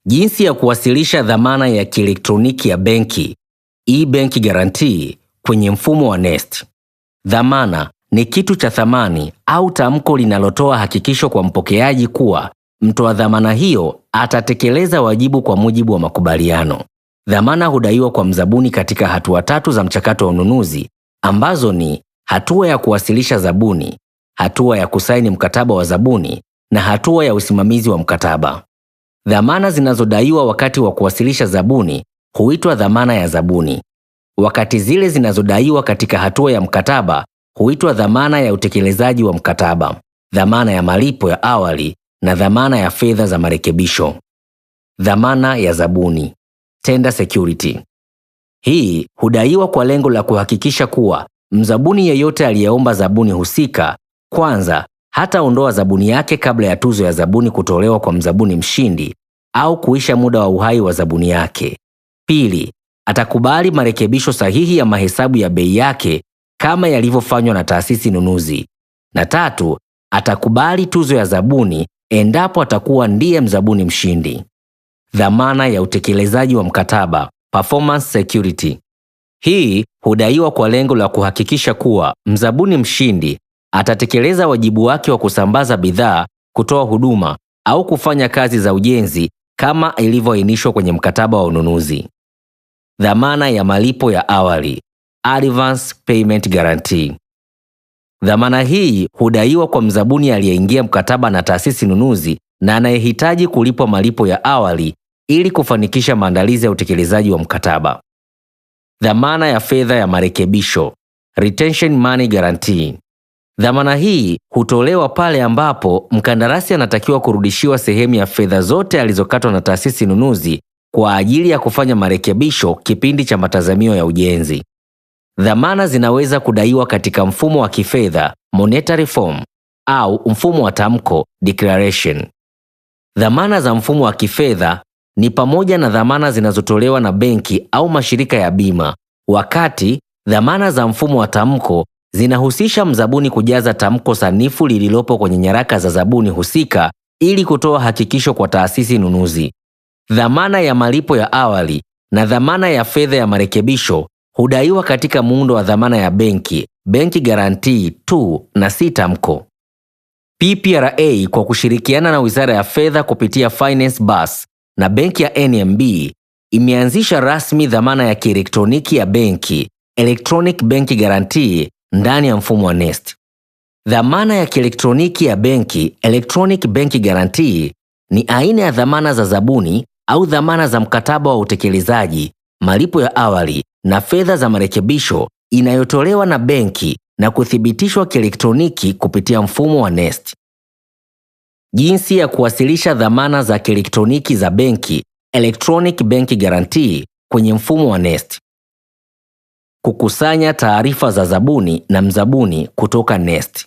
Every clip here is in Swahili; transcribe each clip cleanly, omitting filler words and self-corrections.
Jinsi ya kuwasilisha dhamana ya kielektroniki ya benki, e-bank guarantee, kwenye mfumo wa NeST. Dhamana ni kitu cha thamani au tamko linalotoa hakikisho kwa mpokeaji kuwa mtoa dhamana hiyo atatekeleza wajibu kwa mujibu wa makubaliano. Dhamana hudaiwa kwa mzabuni katika hatua tatu za mchakato wa ununuzi ambazo ni hatua ya kuwasilisha zabuni, hatua ya kusaini mkataba wa zabuni na hatua ya usimamizi wa mkataba. Dhamana zinazodaiwa wakati wa kuwasilisha zabuni huitwa dhamana ya zabuni, wakati zile zinazodaiwa katika hatua ya mkataba huitwa dhamana ya utekelezaji wa mkataba, dhamana ya malipo ya awali na dhamana ya fedha za marekebisho. Dhamana ya zabuni, tender security. Hii hudaiwa kwa lengo la kuhakikisha kuwa mzabuni yeyote aliyeomba zabuni husika, kwanza, hataondoa zabuni yake kabla ya tuzo ya zabuni kutolewa kwa mzabuni mshindi au kuisha muda wa uhai wa zabuni yake. Pili, atakubali marekebisho sahihi ya mahesabu ya bei yake kama yalivyofanywa na taasisi nunuzi. Na tatu, atakubali tuzo ya zabuni endapo atakuwa ndiye mzabuni mshindi. Dhamana ya utekelezaji wa mkataba, performance security. Hii hudaiwa kwa lengo la kuhakikisha kuwa mzabuni mshindi atatekeleza wajibu wake wa kusambaza bidhaa, kutoa huduma au kufanya kazi za ujenzi kama ilivyoainishwa kwenye mkataba wa ununuzi. Dhamana ya malipo ya awali, advance payment guarantee. Dhamana hii hudaiwa kwa mzabuni aliyeingia mkataba na taasisi nunuzi na anayehitaji kulipwa malipo ya awali ili kufanikisha maandalizi ya utekelezaji wa mkataba. Dhamana ya fedha ya marekebisho, retention money guarantee. Dhamana hii hutolewa pale ambapo mkandarasi anatakiwa kurudishiwa sehemu ya fedha zote alizokatwa na taasisi nunuzi kwa ajili ya kufanya marekebisho kipindi cha matazamio ya ujenzi. Dhamana zinaweza kudaiwa katika mfumo wa kifedha, monetary form, au mfumo wa tamko, declaration. Dhamana za mfumo wa kifedha ni pamoja na dhamana zinazotolewa na benki au mashirika ya bima, wakati dhamana za mfumo wa tamko zinahusisha mzabuni kujaza tamko sanifu lililopo kwenye nyaraka za zabuni husika ili kutoa hakikisho kwa taasisi nunuzi. Dhamana ya malipo ya awali na dhamana ya fedha ya marekebisho hudaiwa katika muundo wa dhamana ya benki, bank guarantee tu na si tamko. PPRA kwa kushirikiana na Wizara ya Fedha kupitia Finance Bus na benki ya NMB imeanzisha rasmi dhamana ya kielektroniki ya benki, Electronic Bank Guarantee, ndani ya mfumo wa NeST. Dhamana ya kielektroniki ya benki, Electronic Bank Guarantee, ni aina ya dhamana za zabuni au dhamana za mkataba wa utekelezaji, malipo ya awali na fedha za marekebisho inayotolewa na benki na kuthibitishwa kielektroniki kupitia mfumo wa NeST. Jinsi ya kuwasilisha dhamana za kielektroniki za benki, Electronic Bank Guarantee, kwenye mfumo wa NeST. Kukusanya taarifa za zabuni na mzabuni kutoka NeST.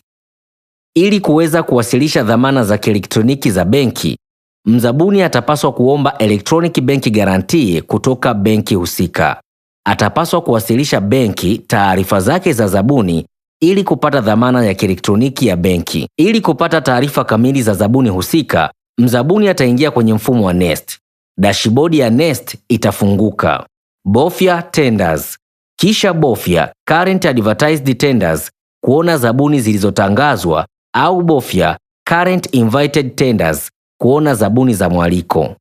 Ili kuweza kuwasilisha dhamana za kielektroniki za benki, mzabuni atapaswa kuomba Electronic Bank Guarantee kutoka benki husika. Atapaswa kuwasilisha benki taarifa zake za zabuni ili kupata dhamana ya kielektroniki ya benki. Ili kupata taarifa kamili za zabuni husika, mzabuni ataingia kwenye mfumo wa NeST. Dashibodi ya NeST itafunguka. Bofya Tenders, kisha bofya Current Advertised Tenders kuona zabuni zilizotangazwa au bofya Current Invited Tenders kuona zabuni za mwaliko.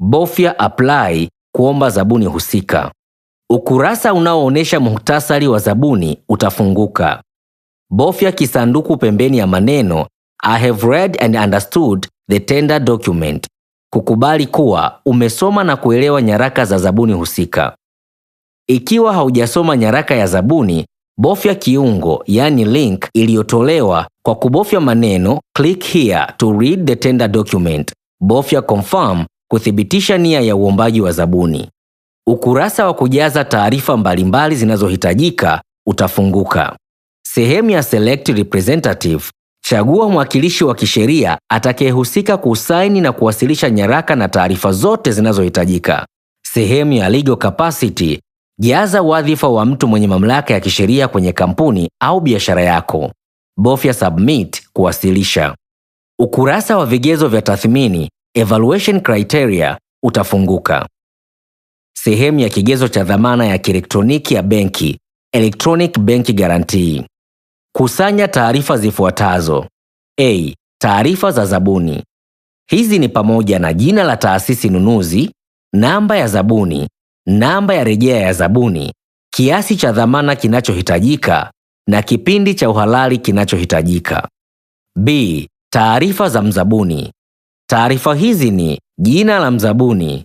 Bofya Apply kuomba zabuni husika. Ukurasa unaoonyesha muhtasari wa zabuni utafunguka. Bofya kisanduku pembeni ya maneno "I have read and understood the tender document" kukubali kuwa umesoma na kuelewa nyaraka za zabuni husika. Ikiwa haujasoma nyaraka ya zabuni, bofya kiungo, yani link iliyotolewa kwa kubofya maneno "Click here to read the tender document". Bofya Confirm kuthibitisha nia ya uombaji wa zabuni. Ukurasa wa kujaza taarifa mbalimbali zinazohitajika utafunguka. Sehemu ya Select Representative, chagua mwakilishi wa kisheria atakayehusika kusaini na kuwasilisha nyaraka na taarifa zote zinazohitajika. Sehemu ya Legal Capacity, jaza wadhifa wa mtu mwenye mamlaka ya kisheria kwenye kampuni au biashara yako. Bofya Submit kuwasilisha. Ukurasa wa vigezo vya tathmini, Evaluation Criteria, utafunguka. Sehemu ya kigezo cha dhamana ya kielektroniki ya benki, Electronic Bank Guarantee. Kusanya taarifa zifuatazo. A. Taarifa za zabuni. Hizi ni pamoja na jina la taasisi nunuzi, namba ya zabuni, namba ya rejea ya zabuni, kiasi cha dhamana kinachohitajika na kipindi cha uhalali kinachohitajika. B. Taarifa za mzabuni. Taarifa hizi ni jina la mzabuni,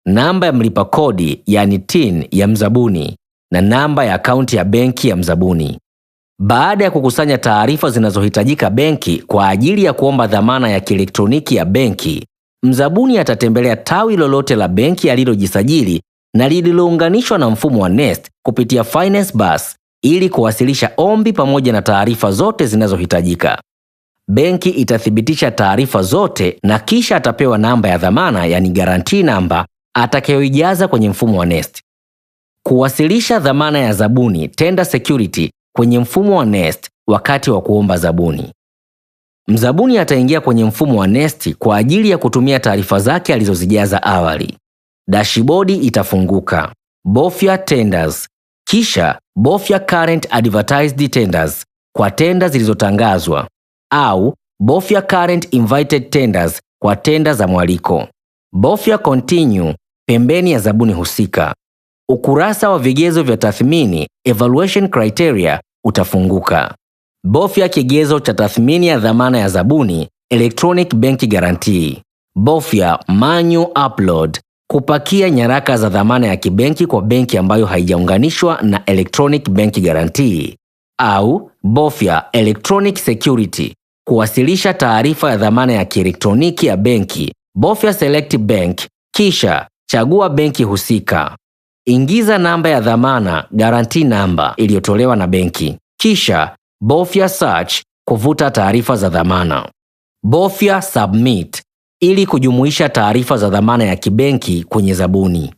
namba ya mlipa kodi yani TIN ya mzabuni na namba ya akaunti ya benki ya mzabuni. Baada ya kukusanya taarifa zinazohitajika benki kwa ajili ya kuomba dhamana ya kielektroniki ya benki, mzabuni atatembelea tawi lolote la benki alilojisajili na lililounganishwa na mfumo wa NeST kupitia Finance Bus ili kuwasilisha ombi pamoja na taarifa zote zinazohitajika. Benki itathibitisha taarifa zote na kisha atapewa namba ya dhamana, yani guarantee namba, atakayoijaza kwenye mfumo wa NeST. Kuwasilisha dhamana ya zabuni tender security kwenye mfumo wa NeST wakati wa kuomba zabuni. Mzabuni ataingia kwenye mfumo wa NeST kwa ajili ya kutumia taarifa zake alizozijaza awali. Dashibodi itafunguka. Bofya Tenders, kisha bofya Current Advertised Tenders kwa tenda zilizotangazwa au bofya Current Invited Tenders kwa tenda za mwaliko. Bofya Continue pembeni ya zabuni husika. Ukurasa wa vigezo vya tathmini Evaluation Criteria utafunguka. Bofya kigezo cha tathmini ya dhamana ya zabuni Electronic Bank Guarantee. Bofya Manual Upload kupakia nyaraka za dhamana ya kibenki kwa benki ambayo haijaunganishwa na Electronic Bank Guarantee, au bofya Electronic Security kuwasilisha taarifa ya dhamana ya kielektroniki ya benki. Bofya Select Bank kisha chagua benki husika. Ingiza namba ya dhamana guarantee number iliyotolewa na benki, kisha bofya Search kuvuta taarifa za dhamana. Bofya Submit ili kujumuisha taarifa za dhamana ya kibenki kwenye zabuni.